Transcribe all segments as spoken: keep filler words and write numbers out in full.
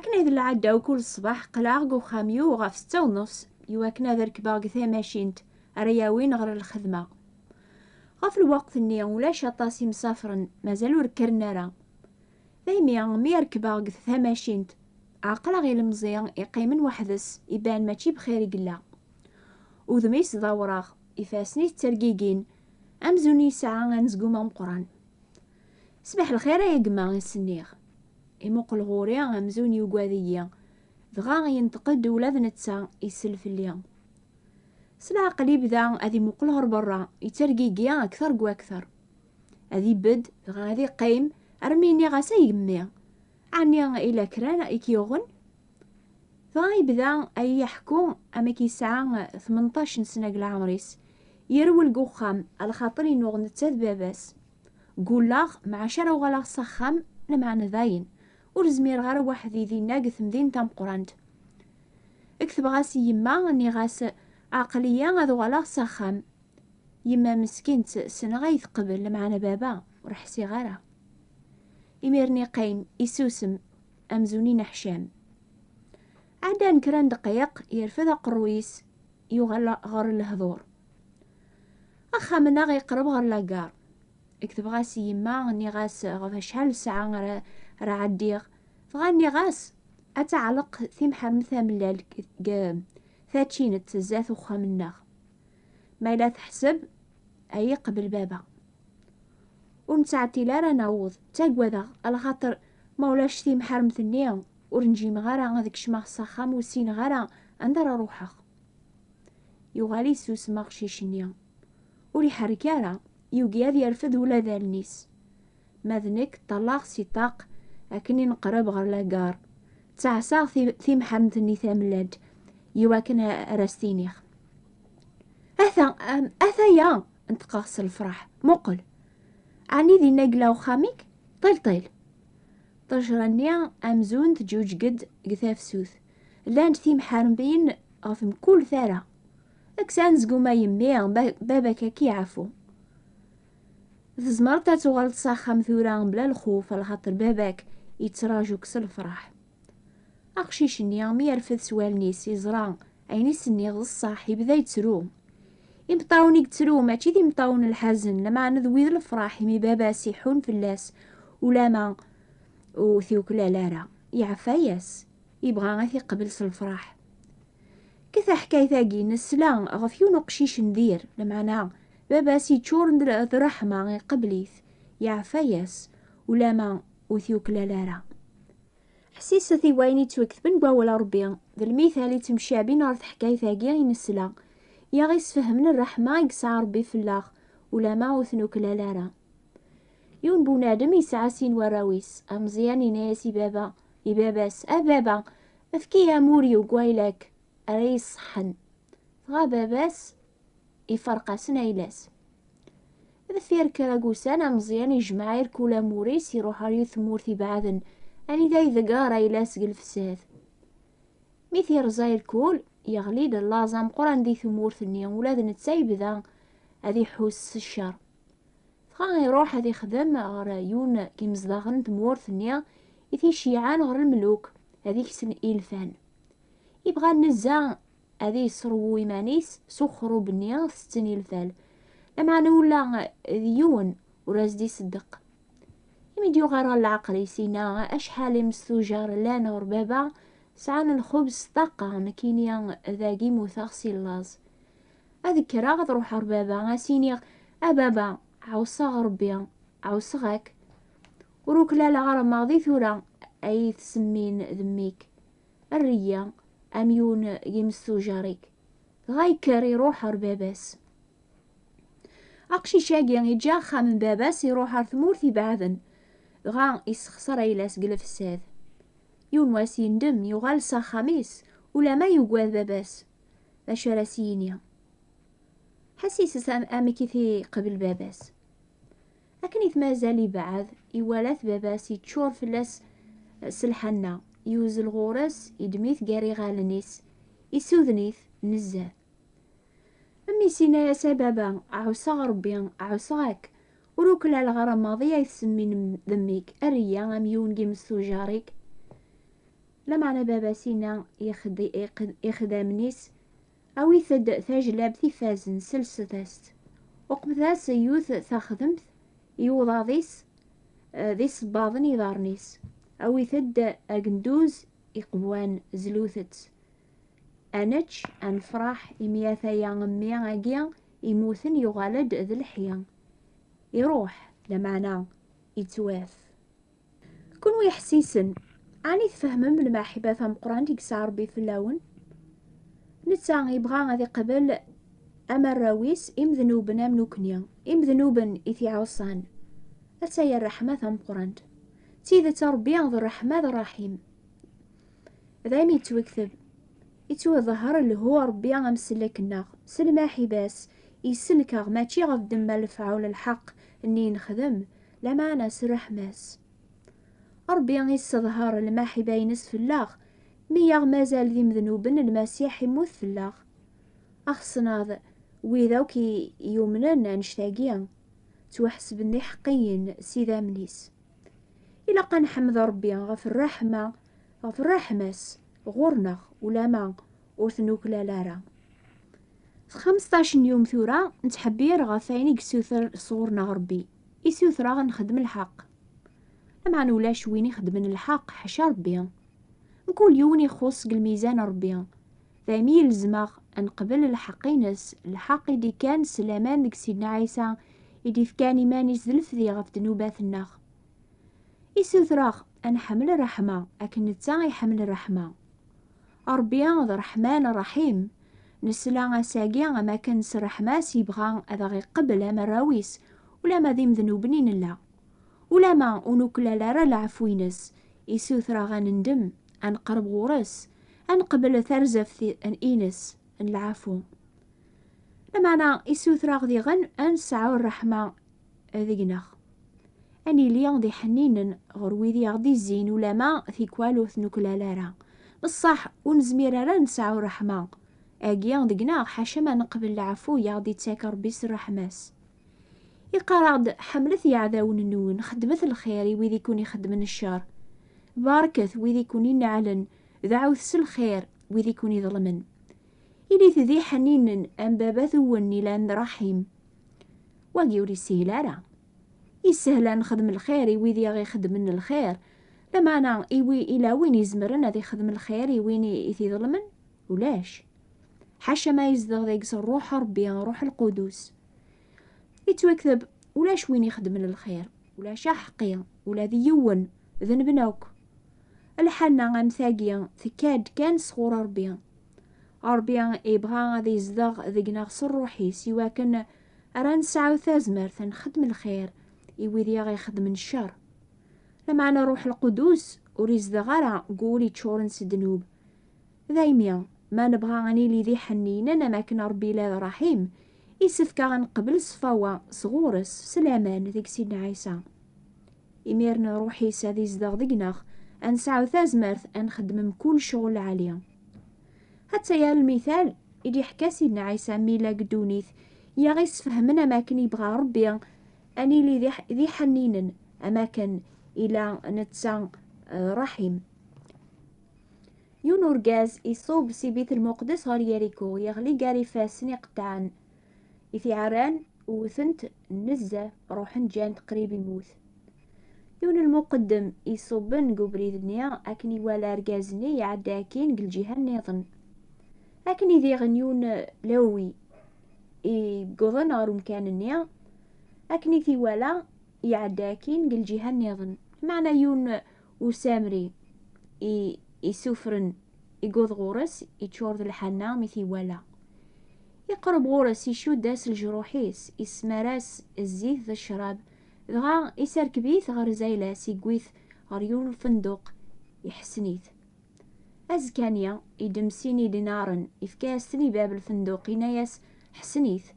Akken ay d lɛadda-w kul ṣṣbeḥ, qqleɣ deg uxxam-iw ɣef setta u nneṣ, iwakken ad rekbeɣ deg tamacint ara yawin ɣer lxedma. Ɣef lweqt-nni, ulac aṭas imsafren, mazal ur kkren ara. Daymi mi rekbeɣ deg tamacint, ɛeqleɣ ilemẓi iqqimen weḥd-s, iban mačči bxir i yella. Udem-is d awraɣ, ifassen-is ttergigin, amzun yesɛa anezgum ameqqran. "Ṣbeḥ lxir a gma," i s-nniɣ. Imuqel ɣur-i amzun yugad-iyi, dɣa yenṭeq-d ula d netta isell fell-i. S leɛqel ibda ad imuqel ɣer berra, yettergigi akter deg wakter. Ad ibedd, dɣa ad iqqim, armi nniɣ-as: "Ay yemmi, ɛni ila kra i k-yuɣen?" Dɣa yebda a yi-yeḥku amek yesɛa tmenṭac n sna deg leɛmer-is, yerwel deg uxxam, alaxaṭer inuɣ netta d baba-s. Gulleɣ, maɛac ara uɣaleɣ s axxam, lameɛna dayen, ur zmireɣ ara weḥd-i dinna deg temdint tameqqrant. Ktbeɣ-as i yemma, nniɣ-as: "Aql-iyi ad uɣaleɣ s axxam." Yemma meskint, ssneɣ ay teqbel, lameɛna baba ur ḥsiɣ ara. Imiren iqqim, isusem, amzun ineḥcam. Ɛeddan kra n ddqayeq, yerfed aqerruy-is, yuɣal ɣer lehdur. "Axxam-nneɣ yeqreb ɣer lagar." Ktbeɣ-as i yemma, nniɣ-as ɣef acḥal ssaɛa ara, ara ɛeddiɣ. Dɣa nniɣ-as: "Ad teɛleq timḥermt tamellalt deg taččint zdat uxxam-nneɣ. Ma yella teḥseb, ad iyi-qbel baba." Ur nettɛeṭṭil ara ad naweḍ. Ttagadeɣ, alaxaṭer ma ulac timḥermt-nni, ur njimeɣ ara ad kecmeɣ s axxam, ur ssineɣ ara anda ara ruḥeɣ. Yuɣal isusem uqcic-nni. Ur iḥerrek ara, yugi ad yerfed ula d allen-is. Ma d nekk, ṭṭalleɣ si ṭṭaq akken i nqerreb ɣer lagar. Ttɛassaɣ ti-, timḥermt-nni tamellalt, iwakken a-, ara s-tiniɣ: "Ata, am, ataya!" Neṭqeɣ s lefraḥ. "Muqel! Ɛni dinna yella uxxam-ik? Ṭil, ṭil!" Ṭṭejra-nni amzun teǧǧuǧeg-d deg tafsut. Llant timḥermin ɣef mkul tara. "Kkes anezgum a yemmi, ba-, baba-k ad k-yeɛfu. Tzemreḍ ad tuɣaleḍ s axxam tura mebla lxuf, alaxaṭer baba-k yettraǧu-k s lefraḥ." Aqcic-nni mi yerfed s wallen-is, yeẓra ayen i s-nniɣ d ṣṣeḥ, yebda yettru. Imeṭṭawen i yettru mačči d imeṭṭawen n lḥazen, lameɛna d wid n lefraḥ, imi baba-s iḥun fell-as, ulama ur t-yuklal ara, yeɛfa-yas, yebɣa ad t-iqbel s lefraḥ. Deg taḥkayt-agi, nesla ɣef yiwen uqcic n dir, lameɛna baba-s yeččuren d, d ṛṛeḥma, iqbel-it, yeɛfa-yas, ulama ur t-yuklal ara. Ḥsiset i wayen yettwaketben deg wawal n Ṛebbi, d lmital yettemcabin ɣer teḥkayt-agi i nesla, i aɣ-isfehmen ṛṛeḥma i yesɛa Ṛebbi fell-aɣ, ulama ur t-nuklal ara. Yiwen bunadem yesɛa sin warraw-is. Ameẓyan yenna-yas i baba, i baba-s: "A baba, efk-iyi amur-iw deg wayla-k ara yi-ṣṣeḥḥen." Dɣa baba-s iferq-asen ayla-s. Deffir kra n wussan, ameẓyan ijmeɛ irkul amur-is, iruḥ ɣer yiwet tmurt ibeɛden, anida iḍegger ayla-s seg lefsad. Mi t-yerẓa irkul, yeɣli-d laẓ ameqqran di tmurt-nni, ula d netta yebda ad iḥuss s ccer. Dɣa iruḥ ad ixdem ɣer yiwen n yimezdaɣen n tmurt-nni i t-iceyɛen ɣer lmeluk, ad iksen ilfan. Ibɣa nnezza ad yesserwu iman-is s uxrub-nni tetten ilfal, lameɛna ula d yiwen ur as-d-iṣeddeq. Imi d-yuɣal ɣer leɛqel-is, yenna: "Acḥal imessujar llan ɣur baba, sɛan lxubz s ṭṭaqa, nekkini dagi muteɣ si llaẓ. Ad kkreɣ, ad ruḥeɣ ɣer baba, ad s-iniɣ: A baba, ɛawseɣ Ṛebbi, ɛawseɣ-ak. Ur uklaleɣ ara maḍi tura ay yi-tsemmin d mmi-k. Err-iyi am yiwen n yimessujar-ik." Dɣa yekker iruḥ ɣer baba-s. Aqcic-agi iǧǧa axxam n baba-s, iruḥ ɣer tmurt ibeɛden, dɣa issexṣer ayla-s deg lefsad. Yiwen wass yendem, yuɣal s axxam-is, ulama yugad baba-s. D acu ara s-yini? Ḥassiset am-, amek i t-iqbel baba-s. Akken i t-mazal ibɛed, iwala-t baba-s yeččur fell-as s lḥanna, yuzzel ɣur-s, iddem-it gar iɣallen-is, isuden-it nezzeh. Mmi-s yenna-yas: "A baba, ɛawseɣ Ṛebbi, ɛawseɣ-ak. Ur uklaleɣ ara maḍi ay tsemmin d mmi-k, err-iyi am yiwen n yimessujar-ik." Lameɛna baba-s inna i ixeddamem-is: "Awit-d tajlabt ifazen, selset-as-tt, uqmet-as yiwet taxdemt i uḍad-is, eh, d isebbaḍen iḍarren-is. Awit-d agenduz iqewwan, zlut-tt. Ad nečč, ad nefreḥ, imi ataya mmi-agi immuten yuɣal-d d leḥya. Iruḥ, lameɛna ittwaf." Kunwi iḥessisen, ɛni tfehmem lmaḥibba tameqqrant i yesɛa Ṛebbi fell-awen? Netta yebɣa ad iqbel am arraw-is imednuben am nukni, imednuben i t-iɛuṣan. Ataya ṛṛeḥma tameqqrant. D tidet, Ṛebbi d ṛṛeḥma d ṛṛaḥim. Daymi yettwikteb: "Ittwaḍehher lhu Ṛebbi amsellek-nneɣ, s lmaḥibba-s, isellek-aɣ mačči ɣef ddemma lefɛul lḥeqq-nni i nexdem, lameɛna s ṛṛeḥma-s." Ṛebbi isseḍher lmaḥibba-ines fell-aɣ, mi aɣ-mazal d imednuben, Lmasiḥ immut fell-aɣ. Axesnaḍ, wid akk i yumnen annect-agi, ttwaḥesben d iḥeqqiyen s idammen-is. Ilaq ad nḥemmed Ṛebbi ɣef ṛṛeḥma, ɣef ṛṛeḥma-s ɣur-neɣ, ulama ur t-nuklal ara. Xemseṭṭac n yum tura, nettḥebbir ɣef wayen i yessuter sɣur-neɣ Ṛebbi. Isuter-aɣ ad nxeddem lḥeqq. Lameɛna ulac win ixeddmen lḥeqq ḥaca Ṛebbi. Mkul yiwen ixuṣ deg lmizan n Ṛebbi. Daymi yelzem-aɣ ad neqbel lḥeqq-ines, lḥeqq i d-ikkan s laman deg Sidna Ɛisa, i d-ifkan iman-is d lefdi ɣef ddnubat-nneɣ. Isuter-aɣ ad nḥemmel ṛṛeḥma akken netta iḥemmel ṛṛeḥma. Ṛebbi d Ṛeḥman Ṛaḥim. Nesla ass-agi am akken s ṛṛeḥma-s yebɣa ad aɣ-iqebbel am arraw-is, ulama d imednuben i nella. Ulama ur nuklal ara leɛfu-ines, isuter-aɣ ad nendem, ad neqreb ɣur-s, ad neqbel tarzaft-ines n leɛfu. Lameɛna isuter-aɣ diɣen ad nesɛu ṛṛeḥma deg-neɣ. Ad nili d iḥenninen ɣer wid i aɣ-d-izzin ulama tikwal ur t-nuklal ara. Ṣṣeḥ, ur nezmir ara ad nesɛu ṛṛeḥma-agi deg-neɣ ḥaca ma neqbel leɛfu i aɣ-d-ittak Ṛebbi s ṛṛeḥma-s. Iqqar-aɣ-d: "Ḥemmlet iɛdawen-nwen, xedmet lxir i wid i kun-ixeddmen ccer, barket wid i kun-ineɛlen, dɛut s lxir wid i kun-iḍelmen. Ilit d iḥenninen am baba-twen ilan d ṛaḥim." Wagi ur yeshil ara. Yeshel ad nexdem lxir i wid i aɣ-ixeddmen lxir, lameɛna i wi-, ila win izemren ad ixdem lxir i win i, i t-iḍelmen? Ulac. Ḥaca ma yezdeɣ deg-s Ṛṛuḥ n Ṛebbi, Ṛṛuḥ Lqudus. Yettwakteb: "Ulac win ixedmen lxir, ulac aḥeqqi, ula d yiwen, denben akk." Lḥanna am tagi tekka-d kan sɣur Ṛebbi. Ṛebbi ibɣa ad izdeɣ deg-neɣ s Ṛṛuḥ-is, iwakken ara nesɛu tazmert ad nxeddem lxir i wid i aɣ-ixedmen ccer. Lameɛna Ṛṛuḥ Lqudus ur izdeɣ ara deg wul iččuren s ddnub. Daymi, ma nebɣa ad nili d iḥenninen am akken Ṛebbi ila d ṛaḥim, isefk-aɣ ad neqbel ṣṣfawa sɣur-s s laman deg Sidna Ɛisa. Imiren Ṛṛuḥ-is ad izdeɣ deg-neɣ, ad nesɛu tazmert ad nxeddem mkul ccɣel lɛali. Hatta ya lmital i d-iḥka Sidna Ɛisa mi yella deg ddunit, i aɣ-isfehmen am akken yebɣa Ṛebbi ad nili d iḥ-, d iḥenninen am akken ila netta, eh, ṛaḥim. Yiwen urgaz iṣub si Bit Lmuqdes ɣer Yariku, yeɣli gar ifassen iqeṭṭɛen. I t-iɛerran wten-t nezzeh, ruḥen ǧǧan-t qrib imut. Yiwen lmuqeddem iṣubben deg ubrid-nni, akken iwala argaz-nni iɛedda akkin deg lǧiha nniḍen. Akken i diɣen yiwen Lewi i yewwḍen ɣer umkan-nni, akken i t-iwala iɛedda akkin deg lǧiha nniḍen. Meɛna yiwen usamri i, isufren i yewweḍ ɣur-s, iččur d lḥanna mi t-iwala. Iqreb ɣur-s, icudd-as leǧruḥ-is, ismar-as zzit d ccrab, dɣa iserkeb-it ɣer zayla-s, iwwi-t ɣer yiwen ufenduq, iḥessen-it. Azekka-nni, iddem sin idinaren, ifka-yas-ten i bab lfenduq, inna-yas: "Ḥessen-it,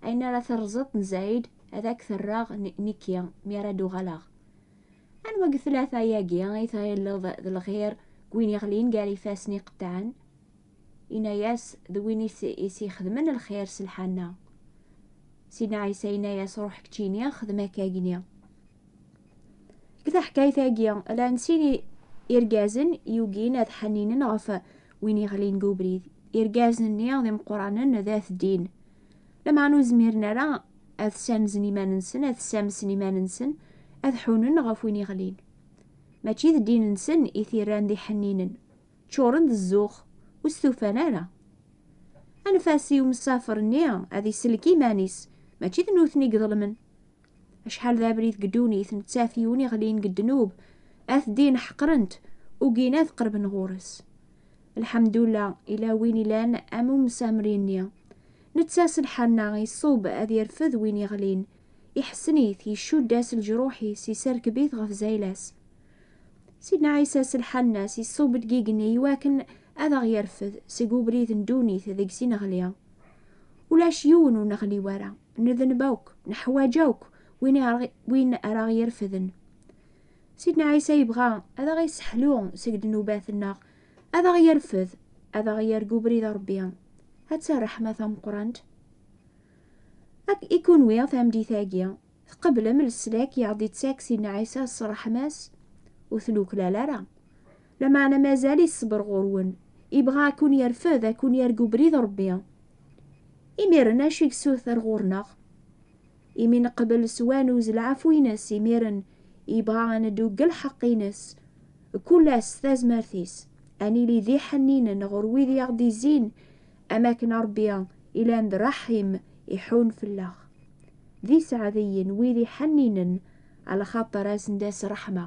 ayen ara terẓeḍ n Zayd, ad ak-t-rreɣ ne-, nekki, mi ara d-uɣaleɣ." Anwa deg tlata-agi i tɣileḍ d lxir deg win iɣlin gar ifassen iqeṭṭɛen? Inna-yas: "D win i s-, i s-ixedmen lxir s lḥanna." Sidna Ɛisa yenna-yas: "Ruḥ keččini, xdem akkagni." Deg taḥkayt-agi, llan sin i-, Irgazen yugin ad ḥenninen ɣef win iɣlin deg ubrid. Irgazen-nni d imeqqranen d at ddin. Lameɛna ur zmiren ara ad ssanzen iman-nsen, ad ssamsen iman-nsen, ad ḥunen ɣef win iɣlin. Mačči d ddin-nsen i t-irran d iḥenninen. Ččuren d zzux, ur stufan ara. Anef-as i umsafer-nni ad isellek iman-is, mačči d nutni i iḍelmen. Acḥal d abrid deg ddunit, nettaf yiwen iɣlin deg ddnub, at ddin ḥeqren-t, ugin ad qerben ɣur-s. Lḥemdullah, ila win ilan am umsamri-nni. Netta s lḥanna iṣub ad yerfed win iɣlin, iḥessen-it, icudd-as leǧruḥ-is, iserkeb-it ɣef zayla-s. Sidna Ɛisa s lḥanna-s iṣub-d deg igenni iwakken ad aɣ-yerfed seg ubrid n ddunit deg-s i neɣli. Ulac yiwen ur neɣli wara, nedneb akk, neḥwaǧ akk win i aɣ-, win ara aɣ-yerfden. Sidna Ɛisa yebɣa ad aɣ-iseḥlu seg ddnubat-nneɣ, ad aɣ-yerfed, ad aɣ-yerr deg ubrid n Ṛebbi. Atta ṛṛeḥma tameqqrant! Ak-, i kunwi tameddit-agi, tqeblem leslak i aɣ-d-ittak Sidna Ɛisa s ṛṛeḥma-s? Ur t-nuklal ara. Lameɛna mazal iṣebber ɣur-wen. Ibɣa ad kun-yerfed, ad kun-yerr deg ubrid n Ṛebbi. Imiren acu i yessuter ɣur-neɣ? Imi neqbel s wanuz leɛfu-ines, imiren ibɣa ad neddu deg lḥeqq-ines. Kul ass s tazmert-is, ad nili d iḥenninen ɣer wid i aɣ-d-izzin, am akken Ṛebbi ilan d ṛṛaḥim iḥun fell-aɣ. D iseɛdiyen wid iḥenninen, ɛlaxaṭer ad asen-d-tas ṛṛeḥma.